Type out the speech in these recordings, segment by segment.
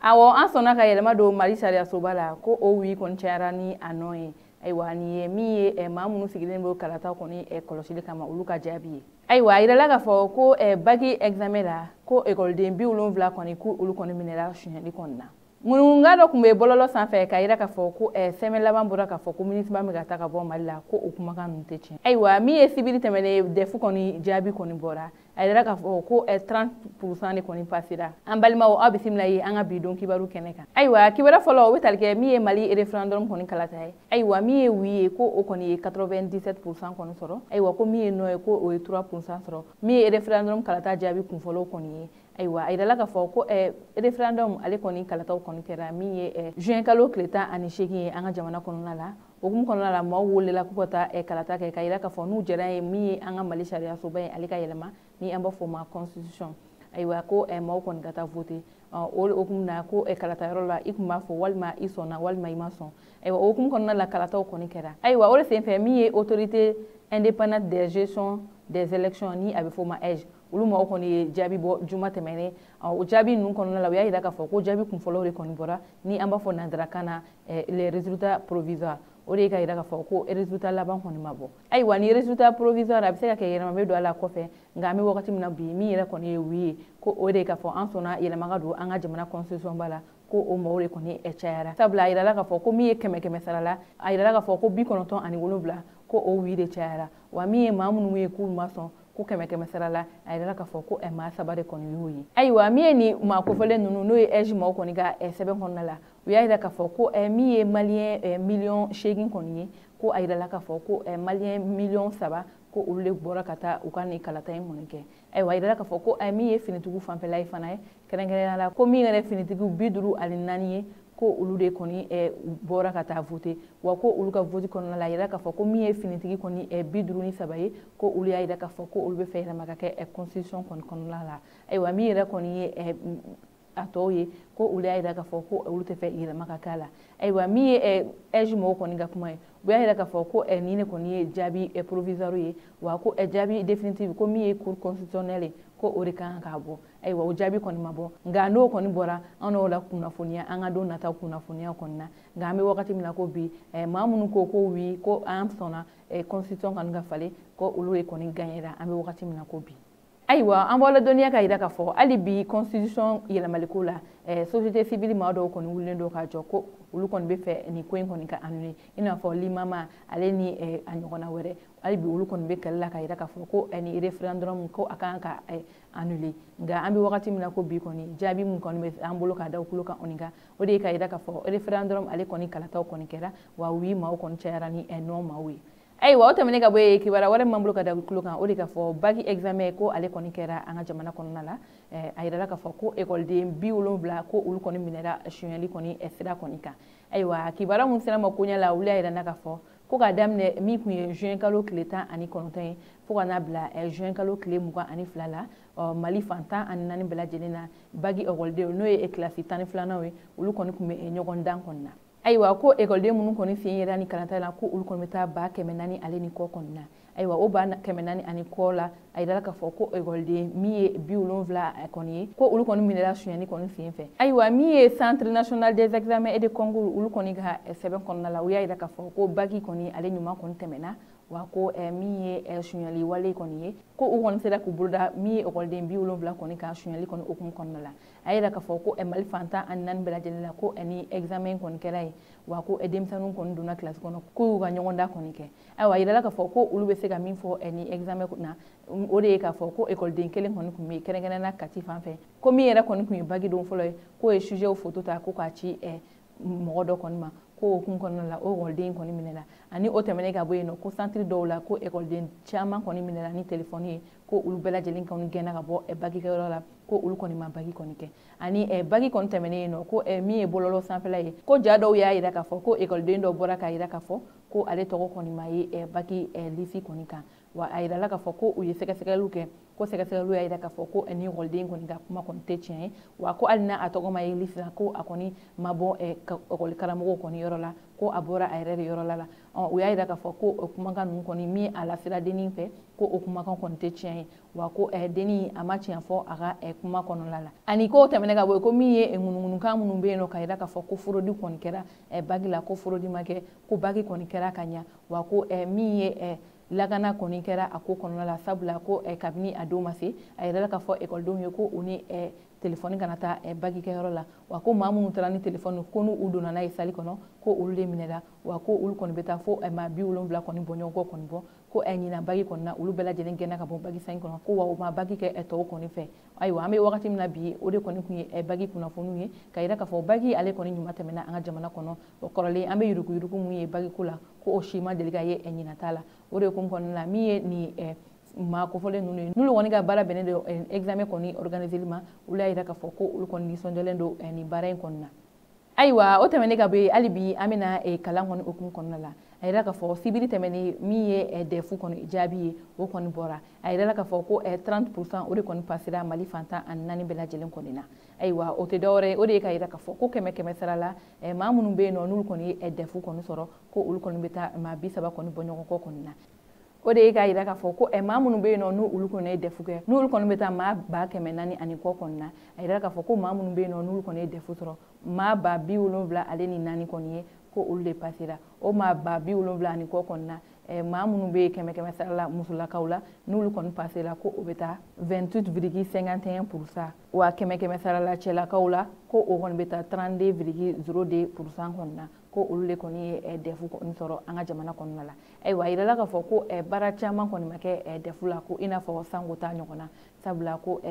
Awɔ, an sɔnna ka yɛlɛma don Mali sariyasoba la, ko o oui kɔni cayara ni a non ye. Ayiwa, nin ye min ye maa minnu sigilen bɛ kalata kɔni kɔlɔsili kama, olu ka jaabi ye. Ayiwa, a yirala k'a fɔ ko bac examen la, ko ekɔliden 70 kɔni, ko olu kɔni minɛra sonyali kɔni na. Ŋunuŋunukan dɔ tun bɛ bɔlɔlɔ sanfɛ k'a yira k'a fɔ ko sɛbɛn laban bɔra k'a fɔ ko MINUSMA bɛ ka taa ka bɔ Mali la, ko o kumakan ninnu tɛ tiɲɛ. Ayiwa, min ye sibiri tɛmɛnen, DEF kɔni jaabi kɔni bɔra, a yira k'a fɔ ko 30% de kɔni pasera. An balimaw, aw bisimila ye an ka bi don kibaru kɛnɛ kan. Ayiwa, kibaru fɔlɔ, o bɛ tali kɛ min ye Mali référendum kɔni kalata ye. Ayiwa, min ye oui ye, ko o kɔni ye 97% kɔni sɔrɔ. Ayiwa, ko min ye non ye, ko o ye 3% sɔrɔ. Min ye référendum kalata jaabi kunfɔlɔw kɔni ye, ayiwa, a yirala k'a fɔ ko référendum ale kɔni kalataw kɔni kɛra min ye juin kalo tile 18 ye an ka jamana kɔnɔna la. O hukumu kɔnɔna la, maaw welela k'u ka taa kalata kɛ ka yira k'a fɔ n'u jɛra ye min ye an ka Mali sariyasoba ye, ale ka yɛlɛma, ni an b'a fɔ o ma constitution. Ayiwa, ko maaw kɔni ka taa voter. O hukumu na, ko kalata yɔrɔ la, i tun b'a fɔ walima i sɔnna walima i ma sɔn. Ayiwa, o hukumu kɔnɔna la, kalataw kɔni kɛra. Ayiwa, o de senfɛ, min ye Autorité indépendante de gestion des élections, ni a bɛ fɔ o ma AIGE, olu maaw kɔni ye jaabi bɔ juma tɛmɛnen. O jaabi ninnu kɔnɔna la, u y'a yira k'a fɔ ko jaabi kunfɔlɔw de kɔni bɔra, ni an b'a fɔ nanzarakan na les résultats provisoires. O de ye ka yira k'a fɔ ko résultat laban kɔni ma bɔ. Ayiwa, ni résultat provisoire, a bɛ se ka kɛ yɛlɛma bɛ don a la kɔfɛ, nka an bɛ wagati min na bi, min yɛrɛ kɔni ye oui ye, ko o de ye k'a fɔ an sɔnna yɛlɛma ka don an ka jamana constitution ba la, ko o maaw de kɔni cayara. Sabula a yirala k'a fɔ ko min ye kɛmɛ kɛmɛ sara la, a yirala k'a fɔ ko 97, ko o oui de cayara. Wa min ye maa minnu ye k'u ma sɔn, ko kɛmɛ kɛmɛ sara la, a yirala k'a fɔ ko maa 3 de kɔni y'o ye. Ayiwa, min ye nin maa kofɔlen ninnu, n'o ye AIGE maaw kɔni ka sɛbɛn kɔnɔna la, u y'a yira k'a fɔ ko min ye maliyɛn miliyɔn 8 kɔni ye, ko a yirala k'a fɔ ko maliyɛn miliyɔn 3, ko olu de bɔra ka taa u ka nin kalata in kɔni kɛ. Ayiwa, a yirala k'a fɔ ko min ye finitigiw fanfɛla ye fana ye, kɛrɛnkɛrɛnnenya la, ko min yɛrɛ finitigiw 54 ye, ko olu de kɔni bɔra ka taa voter. Wa ko olu ka vote kɔnɔna la, a yira k'a fɔ ko min ye finitigi kɔni 53 ye, ko olu y'a yira k'a fɔ ko olu bɛ fɛ yɛlɛma ka kɛ constitution kɔni kɔnɔna la. Ayiwa, min yɛrɛ kɔni ye a tɔw ye, ko olu y'a yira k'a fɔ ko olu tɛ fɛ yɛlɛma ka k'a la. Ayiwa, min ye AIGE mɔgɔw kɔni ka kuma ye, u y'a yira k'a fɔ ko nin de kɔni ye jaabi provisoire ye, wa ko jaabi définitive, ko min ye Cour constitutionnelle ye, ko o de kan k'a bɔ. Ayiwa, o jaabi kɔni ma bɔ, nka n'o kɔni bɔra, an n'o la kunnafoniya an ka don nata kunnafoniya kɔni na. Nka an bɛ wagati min na ko bi, maa minnu ko ko oui, ko an sɔnna constitution kɔni ka falen, ko olu de kɔni gagnera an bɛ wagati min na ko bi. Ayiwa, an bɔra dɔnniya ka yira k'a fɔ hali bi constitution yɛlɛmaliko la, société civile maa dɔw kɔni wulilen don k'a jɔ ko olu kɔni bɛ fɛ nin ko in kɔni ka annuler, i n'a fɔ Limama ale ni a ɲɔgɔnna wɛrɛ. Hali bi olu kɔni bɛ kɛlɛ la ka yira k'a fɔ ko nin référendum, ko a kan ka annuler. Nka an bɛ wagati min na ko bi kɔni, jaabi min kɔni bɛ an bolo k'a da u tulo kan kɔni kan, o de ye ka yira k'a fɔ référendum ale kɔni kalataw kɔni kɛra, wa oui maaw kɔni cayara ni non maaw ye. Ayiwa, o tɛmɛnen ka bɔ yen, kibaruya wɛrɛ min b'an bolo ka da tulo kan, o de k'a fɔ bac examen, ko ale kɔni kɛra an ka jamana kɔnɔna la. A yirala k'a fɔ ko ekɔliden 70, ko olu kɔni minɛra sonyali kɔni sira kɔni kan. Ayiwa, kibaruya mun sera ma koɲɛ la, olu y'a yira k'a fɔ ko k'a daminɛ min tun ye juin kalo tile 19 ye, fo ka n'a bila juin kalo tile 22 la, Mali fan 14 bɛɛ lajɛlen na, bac ekɔlidenw, n'o ye kilasi 12nan ye, olu kɔni tun bɛ ɲɔgɔn dan kɔni na. Ayiwa, ko ekɔliden minnu kɔni sen yera ni kalata la, ko olu kɔni bɛ taa 400 ale ni kɔ kɔni na. Ayiwa, o 400 ani kɔ la, a yirala k'a fɔ ko ekɔliden min ye 70 kɔni ye, ko olu kɔni minɛra sonyali kɔni sen fɛ. Ayiwa, min ye Centre national des examens et de concours, olu kɔni ka sɛbɛn kɔnɔna la, u y'a yira k'a fɔ ko bac kɔni ale ɲuman kɔni tɛmɛna, wa ko min ye sonyali wale kɔni ye, ko u kɔni sera k'u boloda min ye ekɔliden 70 kɔni kan sonyali kɔni hukumu kɔnɔna la. A yira k'a fɔ ko Mali fan 14 bɛɛ lajɛlen la, ko ni examen kɔni kɛra yen, wa ko denmisɛnninw kɔni donna kilasi kɔnɔ, k'u y'u ka ɲɔgɔndan kɔni kɛ. Ayiwa, a yirala k'a fɔ ko olu bɛ se ka min fɔ ni examen na, o de ye k'a fɔ ko ekɔliden kelen kɔni tun bɛ yen, kɛrɛnkɛrɛnnenya Kati fan fɛ, ko min yɛrɛ kɔni tun ye bac don fɔlɔ ye, k'o ye sujet photo ta ko k'a ci mɔgɔ dɔ kɔni ma, ko o hukumu kɔnɔna la, o ekɔliden kɔni minɛna. Ani o tɛmɛnen ka bɔ yen nɔ, ko centre dɔw la, ko ekɔliden caman kɔni minɛna ni telefɔni ye, ko olu bɛɛ lajɛlen kɔni gɛnna ka bɔ bac kɛyɔrɔ la, ko olu kɔni ma bac kɔni kɛ. Ani bac kɔni tɛmɛnen yen nɔ, ko min ye bɔlɔlɔ sanfɛla ye, ko ja dɔw y'a yira k'a fɔ ko ekɔliden dɔ bɔra k'a yira k'a fɔ ko ale tɔgɔ kɔni ma ye bac liste kɔni kan. Wa a yirala k'a fɔ ko u ye sɛgɛsɛgɛliw kɛ, ko sɛgɛsɛgɛliw y'a yira k'a fɔ ko ni ekɔliden kɔni ka kuma kɔni tɛ tiɲɛ ye, wa ko hali n'a a tɔgɔ ma ye liste la, ko a kɔni ma bɔ ekɔli karamɔgɔw kɔni yɔrɔ la, ko a bɔra a yɛrɛ de yɔrɔ la. U y'a yira k'a fɔ ko o kumakan ninnu kɔni min a lasera dennin fɛ, ko o kumakan kɔni tɛ tiɲɛ ye, wa ko dennin a ma tiɲɛ fɔ a ka kuma kɔnɔna la. Ani ko tɛmɛnen ka bɔ yen, ko min ye ŋunuŋunukan minnu bɛ yen nɔ, k'a yira k'a fɔ ko fraude kɔni kɛra bac la, ko fraude ma kɛ, ko bac kɔni kɛra ka ɲa, wa ko min ye lakana kɔni kɛra a ko kɔnɔna la, sabula ko kabini a don ma se, a yɛrɛ la k'a fɔ ekɔlidenw ye ko u ni telefɔni kana taa bac kɛyɔrɔ la, wa ko maa minnu taara ni telefɔni, ko n'u donna n'a ye salle kɔnɔ, ko olu de minɛra, wa ko olu kɔni bɛ taa fo maa 70 kɔni bɔɲɔgɔnkɔ kɔni bɔ, ko ɲinan bac kɔni na olu bɛɛ lajɛlen gɛnna ka bɔ bac san kɔnɔ, ko wa u ma bac kɛ tɔw kɔni fɛ. Ayiwa, an bɛ wagati min na bi, o de kɔni tun ye bac kunnafoniw ye, ka yira k'a fɔ bac ale kɔni ɲuman tɛmɛna an ka jamana kɔnɔ. O kɔrɔlen an bɛ yuruguyurugu mun ye bac ko la, ko o si ma deli ka ye ɲinan ta la. O de kun kɔnɔna la, min ye nin maa kofɔlen ninnu ye, n'olu kɔni ka baara bɛnnen don examen kɔni organiseli ma, olu y'a yira k'a fɔ ko olu kɔni nisɔndiyalen don nin baara in kɔni na. Ayiwa, o tɛmɛnen ka bɔ yen, hali bi an bɛna kalan kɔni hukumu kɔnɔna la. A yira k'a fɔ sibiri tɛmɛnen, min ye DEF kɔni jaabi ye, o kɔni bɔra. A yira k'a fɔ ko 30% o de kɔni pasera Mali fantan ani naani bɛɛ lajɛlen kɔni na. Ayiwa, o tɛ dɔwɛrɛ ye, o de ye ka yira k'a fɔ ko 100 sara la, maa minnu bɛ yen nɔ n'olu kɔni ye DEF kɔni sɔrɔ, ko olu kɔni bɛ taa maa 30 kɔni bɔ ɲɔgɔn kɔ kɔni na. O de ye k'a yira k'a fɔ ko maa minnu bɛ yen nɔ n'olu kɔni ye DEF kɛ, n'olu kɔni bɛ taa maa 400 ani kɔ kɔni na. A yira k'a fɔ ko maa minnu bɛ yen nɔ n'olu kɔni ye DEF sɔrɔ, maa 74 kɔni ye, ko olu de pasera. O maa 70 ani kɔ kɔni na, maa minnu bɛ yen 100 sara la musolakaw la, n'olu kɔni pasera, ko o bɛ taa 28,51%, wa 100 sara la cɛlakaw la, ko o kɔni bɛ taa 32,02% kɔni na, ko olu de kɔni ye DEF kɔni sɔrɔ an ka jamana kɔnɔna la. Ayiwa, a yirala k'a fɔ ko baara caman kɔni ma kɛ DEF la, ko i n'a fɔ sanko ta ɲɔgɔn na, sabula ko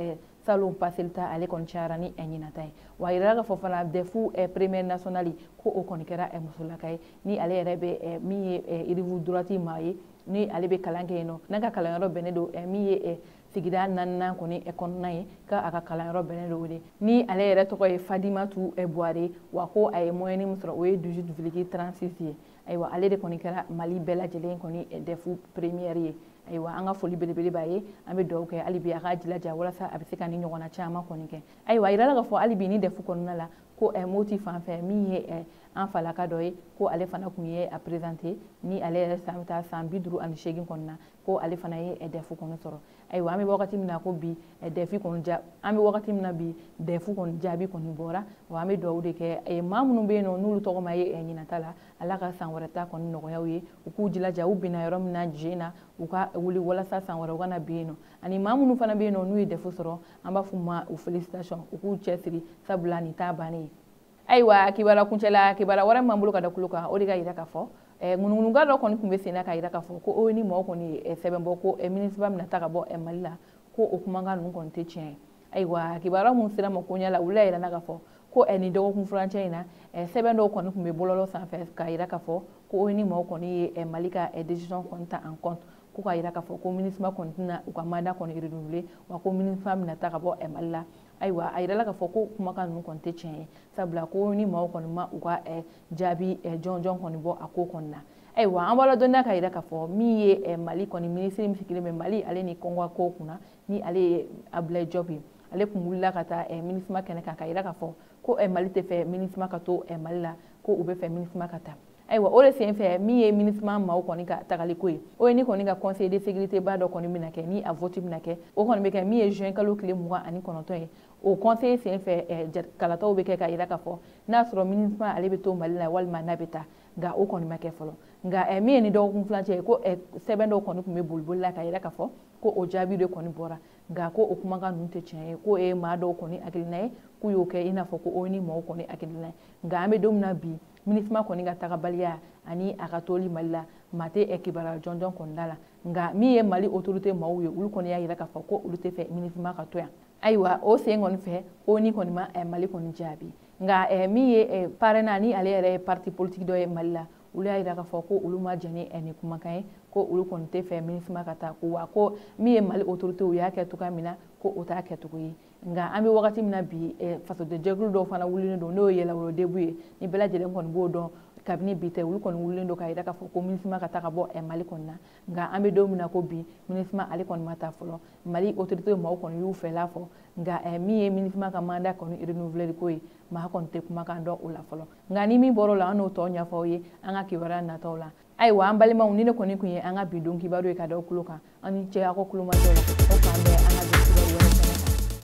salon paseli ta ale kɔni cayara ni ɲinan ta ye. Wa a yirala k'a fɔ fana DEF première nationale, ko o kɔni kɛra musolaka ye, ni ale yɛrɛ bɛ min ye rive droite maa ye, ni ale bɛ kalan kɛ yen nɔ, n'a ka kalanyɔrɔ bɛnnen don min ye sigida 4nan kɔni kɔnɔna ye, k'a ka kalanyɔrɔ bɛnnen don o de, ni ale yɛrɛ tɔgɔ ye Fadimatu Buware, wa ko a ye moyenne min sɔrɔ, o ye 18,36 ye. Ayiwa, ale de kɔni kɛra Mali bɛɛ lajɛlen kɔni DEF première ye. Ayiwa, an ka foli belebele b'a ye, an bɛ dugawu kɛ hali bi a k'a jilaja walasa a bɛ se ka ni ɲɔgɔnna caman kɔni kɛ. Ayiwa, a yirala k'a fɔ hali bi ni DEF kɔnɔna la, ko Moti fan fɛ, min ye an falaka dɔ ye, ko ale fana tun ye a présenté, ni ale yɛrɛ san bɛ taa san 58 kɔni na, ko ale fana ye DEF kɔni sɔrɔ. Ayiwa, an bɛ wagati min na ko bi DEF kɔni ja, an bɛ wagati min na bi DEF kɔni jaabi kɔni bɔra. Wa an bɛ dugawu de kɛ maa minnu bɛ yen nɔ n'olu tɔgɔ ma ye ɲinan ta la, Ala ka san wɛrɛ ta kɔni nɔgɔya u ye, u k'u jilaja u binna yɔrɔ min na je na, u ka wuli walasa san wɛrɛ u kana bin yen nɔ. Ani maa minnu fana bɛ yen nɔ n'u ye DEF sɔrɔ, an b'a f'u ma u félicitation, u k'u cɛsiri, sabula nin t'a bannen ye. Ayiwa, kibaruya kuncɛla, kibaruya wɛrɛ min b'an bolo ka da tulo kan, o de ka yira k'a fɔ ŋunuŋunukan dɔ kɔni tun bɛ sen na, k'a yira k'a fɔ ko ONU mɔgɔw kɔni ye sɛbɛn bɔ ko MINUSMA bɛna taa ka bɔ Mali la, ko o kumakan ninnu kɔni tɛ tiɲɛ ye. Ayiwa, kibaruya mun sera ma ko ɲɛ la, olu y'a yira k'a fɔ ko nin dɔgɔkun furancɛ in na, sɛbɛn dɔw kɔni tun bɛ bɔlɔlɔ sanfɛ k'a yira k'a fɔ ko ONU mɔgɔw kɔni ye Mali ka décision kɔni ta en compte, ko k'a yira k'a fɔ ko MINUSMA kɔni tɛna u ka mandat kɔni renouveler, wa ko MINUSMA bɛna taa ka bɔ Mali la. Ayiwa, a yirala k'a fɔ ko kumakan ninnu kɔni tɛ tiɲɛ ye, sabula ko ni maaw kɔni ma u ka jaabi jɔnjɔn kɔni bɔ a ko kɔni na. Ayiwa, an bɔra dɔnniya k'a yira k'a fɔ min ye Mali kɔni minisiri min sigilen bɛ Mali ale ni Kɔngɔ ko kunna, ni ale ye Abdoulaye Diop ye, ale kun wulila ka taa MINUSMA kɛnɛ kan k'a yira k'a fɔ ko Mali tɛ fɛ MINUSMA ka to Mali la, ko u bɛ fɛ MINUSMA ka taa. Ayiwa, o de sen fɛ, min ye MINUSMA maaw kɔni ka tagaliko ye, o ye ni kɔni ka conseil de sécurité ba dɔ kɔni bɛna kɛ, ni a vote bɛna kɛ, o kɔni bɛ kɛ min ye juin kalo tile 29 ye. O conseil sen fɛ, kalataw bɛ kɛ k'a yira k'a fɔ n'a sɔrɔ MINUSMA ale bɛ to Mali la walima n'a bɛ taa, nka o kɔni ma kɛ fɔlɔ. Nka min ye ni dɔgɔkun furancɛ ye, ko sɛbɛn dɔw kɔni tun bɛ boliboli la k'a yira k'a fɔ ko o jaabi de kɔni bɔra, nka ko o kumakan ninnu tɛ tiɲɛ ye, ko e maa dɔw kɔni hakilina ye k'u y'o kɛ i n'a fɔ ko o ni maaw kɔni hakilina ye. Nka an bɛ don min na bi, MINUSMA kɔni ka tagabaliya ani a ka toli Mali la, maa tɛ kibaruya jɔnjɔn kɔni da la. Nka min ye Mali autorité maaw ye, olu kɔni y'a yira k'a fɔ ko olu tɛ fɛ MINUSMA ka to yan. Ayiwa, o sen kɔni fɛ, ONU kɔni ma Mali kɔni jaabi. Nka min ye PARENA, ni ale yɛrɛ ye parti politique dɔ ye Mali la, olu y'a yira k'a fɔ ko olu ma jɛn ni nin kumakan ye, ko olu kɔni tɛ fɛ MINUSMA ka taa, ko wa ko min ye Mali autorité u y'a kɛ cogoya min na, ko o t'a kɛcogo ye. Nka an bɛ wagati min na bi, fasodenjɛkulu dɔw fana wulilen don, n'o ye Yɛlɛwolo Debout ye, ni bɛɛ lajɛlen kɔni b'o dɔn. Kabini bi tɛ, olu kɔni wulilen don k'a jira k'a fɔ ko MINUSMA ka taa ka bɔ Mali kɔni na. Nka an bɛ don min na ko bi, MINUSMA ale kɔni ma taa fɔlɔ. Mali autorité maaw kɔni y'u fɛla fɔ, nka min ye MINUSMA ka mandat kɔni renouveler ko ye, maa kɔni tɛ kumakan dɔn o la fɔlɔ. Nka ni min bɔra o la, an n'o tɔ ɲɛfɔ aw ye an ka kibaruya nataw la. Ayiwa, an balimaw, ni ne kɔni tun ye an ka bi don kibaru ye ka da aw tulo kan, an ni cɛ aw ka kulomajɔ la.